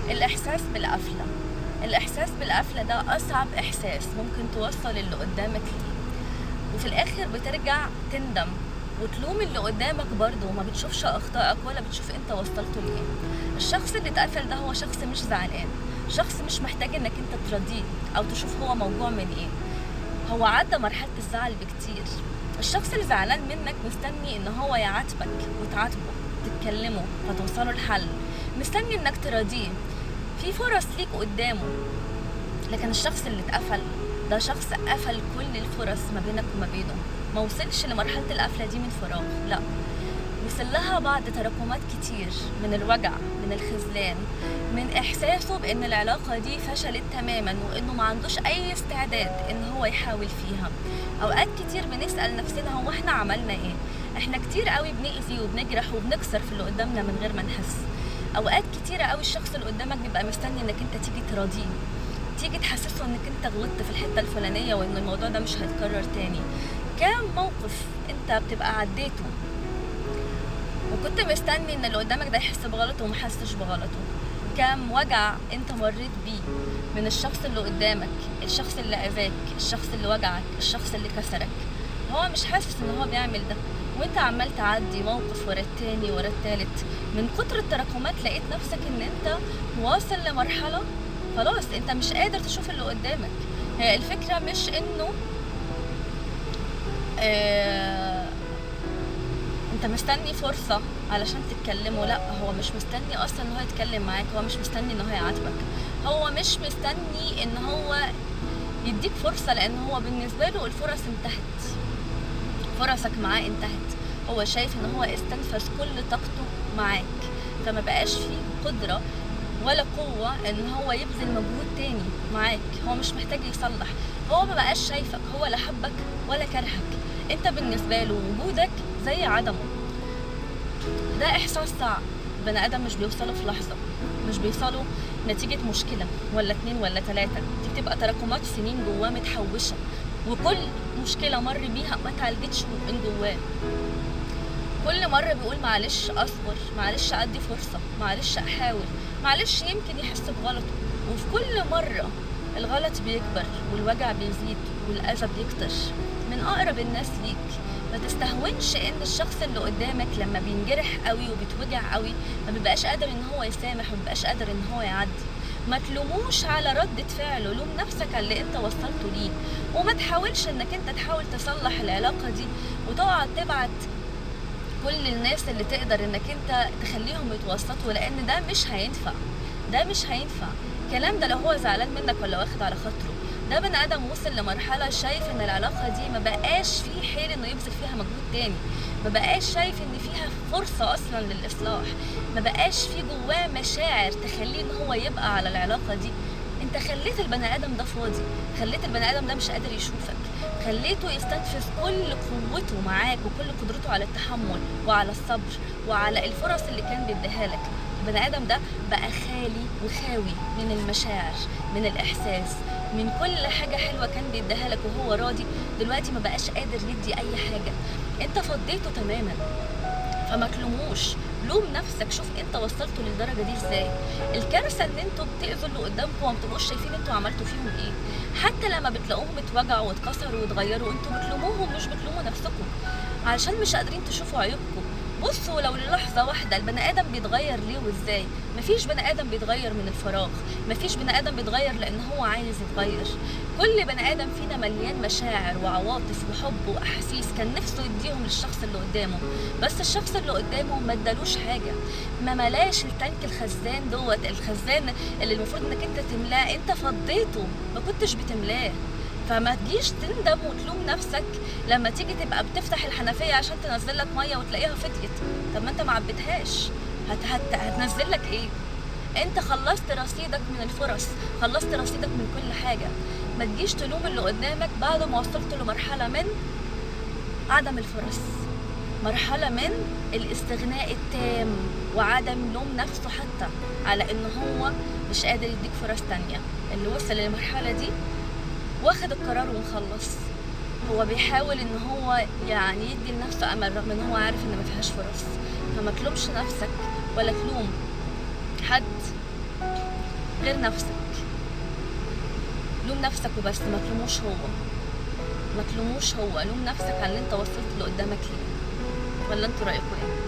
الإحساس بالقفلة. الإحساس بالقفلة ده أصعب إحساس ممكن توصل اللي قدامك ليه، وفي الآخر بترجع تندم وتلوم اللي قدامك برضه، وما بتشوفش أخطائك ولا بتشوف أنت وصلته لإيه. الشخص اللي اتقفل ده هو شخص مش زعلان، شخص مش محتاج إنك أنت ترضيه أو تشوف هو موجوع من إيه، هو عدى مرحلة الزعل بكتير. الشخص اللي زعلان منك مستني إن هو يعاتبك وتعاتبه، تتكلمه فتوصلوا لحل، مستني إنك تراضيه، في فرص ليك قدامه. لكن الشخص اللي اتقفل ده شخص قفل كل الفرص ما بينك وما بينه، ما وصلش لمرحلة القفلة دي من فراغ، لا، وصل لها بعد تراكمات كتير من الوجع، من الخذلان، من إحساسه بأن العلاقة دي فشلت تماما وإنه ما عندوش أي استعداد إن هو يحاول فيها. أوقات كتير بنسأل نفسنا هو إحنا عملنا إيه؟ إحنا كتير قوي بنأذي وبنجرح وبنكسر في اللي قدامنا من غير ما نحس. أوقات كتير قوي الشخص اللي قدامك بيبقى مستني إنك أنت تيجي تراضيه، تيجي تحسسه إنك أنت غلطت في الحتة الفلانية وإن الموضوع ده مش هيتكرر تاني. كام موقف أنت بتبقى عديته وكنت مستني ان اللي قدامك ده يحس بغلطه وما حسش بغلطه؟ كام وجع انت مريت بيه من الشخص اللي قدامك، الشخص اللي اذاك، الشخص اللي وجعك، الشخص اللي كسرك، هو مش حاسس ان هو بيعمل ده، وانت عمال تعدي موقف ورا التاني ورا التالت. من كتر التراكمات لقيت نفسك ان انت واصل لمرحلة خلاص انت مش قادر تشوف اللي قدامك. هي الفكرة مش انه انت مستني فرصة علشان تتكلمه، لا، هو مش مستني اصلا ان هو يتكلم معاك، هو مش مستني ان هو يعاتبك، هو مش مستني ان هو يديك فرصة، لان هو بالنسبة له الفرص انتهت، فرصك معاه انتهت. هو شايف ان هو استنفذ كل طاقته معاك، فما بقاش فيه قدرة ولا قوة ان هو يبذل مجهود تاني معاك. هو مش محتاج يصلح، هو ما بقاش شايفك، هو لا حبك ولا كرهك، انت بالنسبة له وجودك زي عدمه. ده احساس صعب، بني ادم مش بيوصله في لحظة، مش بيوصله نتيجة مشكلة ولا اتنين ولا تلاتة، دي بتبقى تراكمات سنين جواه متحوشة، وكل مشكلة مر بيها ما تعالجتش من جواه. كل مرة بيقول معلش اصبر، معلش ادي فرصة، معلش احاول، معلش يمكن يحس بغلطه، وفي كل مرة الغلط بيكبر والوجع بيزيد والأذى بيكتر من أقرب الناس ليك. ما تستهونش إن الشخص اللي قدامك لما بينجرح قوي وبيتوجع قوي ما بيبقاش قادر إن هو يسامح وما بيبقاش قادر إن هو يعدي. ما تلوموش على ردة فعله، لوم نفسك على اللي انت وصلته ليه، وما تحاولش إنك انت تحاول تصلح العلاقة دي وتقعد تبعت كل الناس اللي تقدر إنك انت تخليهم يتوسطوا، لأن ده مش هينفع، ده مش هينفع. الكلام ده لو هو زعلان منك ولا واخد على خاطره، ده بني ادم وصل لمرحلة شايف ان العلاقة دي ما بقاش فيه حيل انه يبذل فيها مجهود تاني، ما بقاش شايف ان فيها فرصة اصلا للاصلاح، ما بقاش فيه جواه مشاعر تخليه ان هو يبقى على العلاقة دي. انت خليت البني ادم ده فاضي، خليت البني ادم ده مش قادر يشوفك، خليته يستنفذ كل قوته معاك وكل قدرته على التحمل وعلى الصبر وعلى الفرص اللي كان بيديها لك. البني ادم ده بقى خالي وخاوي من المشاعر، من الاحساس، من كل حاجة حلوة كان بيديها لك وهو راضي. دلوقتي ما بقاش قادر يدي اي حاجة، انت فضيته تماما. فما تلوموش، لوم نفسك، شوف انت وصلته للدرجة دي ازاي. الكارثة ان انتوا بتأذوا اللي قدامكم وما بتبقوش شايفين انتوا عملتوا فيهم ايه. حتى لما بتلاقوهم اتوجعوا واتكسروا واتغيروا انتوا بتلوموهم مش بتلوموا نفسكم، علشان مش قادرين تشوفوا عيوبكم. بصوا لو للحظة واحدة البني آدم بيتغير ليه وازاي. مفيش بني آدم بيتغير من الفراغ، مفيش بني آدم بيتغير لأن هو عايز يتغير. كل بني آدم فينا مليان مشاعر وعواطف وحب وأحاسيس كان نفسه يديهم للشخص اللي قدامه، بس الشخص اللي قدامه ما ادالوش حاجة، ما ملاش التانك الخزان دوت، الخزان اللي المفروض انك انت تملاه انت فضيته، ما كنتش بتملاه. فما تجيش تندم وتلوم نفسك لما تيجي تبقى بتفتح الحنفية عشان تنزل لك مية وتلاقيها فضيت. طب ما انت ما عبيتهاش، هتنزل لك ايه؟ انت خلصت رصيدك من الفرص، خلصت رصيدك من كل حاجة. ما تجيش تلوم اللي قدامك بعد ما وصلت لمرحلة من عدم الفرص، مرحلة من الاستغناء التام وعدم لوم نفسه حتى على ان هو مش قادر يديك فرص تانية. اللي وصل للمرحلة دي واخد القرار ومخلص، هو بيحاول ان هو يعني يدي لنفسه امل رغم ان هو عارف ان ما فيهاش فرص. فما تلومش نفسك ولا تلوم حد غير نفسك. لوم نفسك وبس، ما تلوموش هو، ما تلوموش هو، لوم نفسك على اللي انت وصلت اللي قدامك ليه. ولا انتوا رايكم ايه؟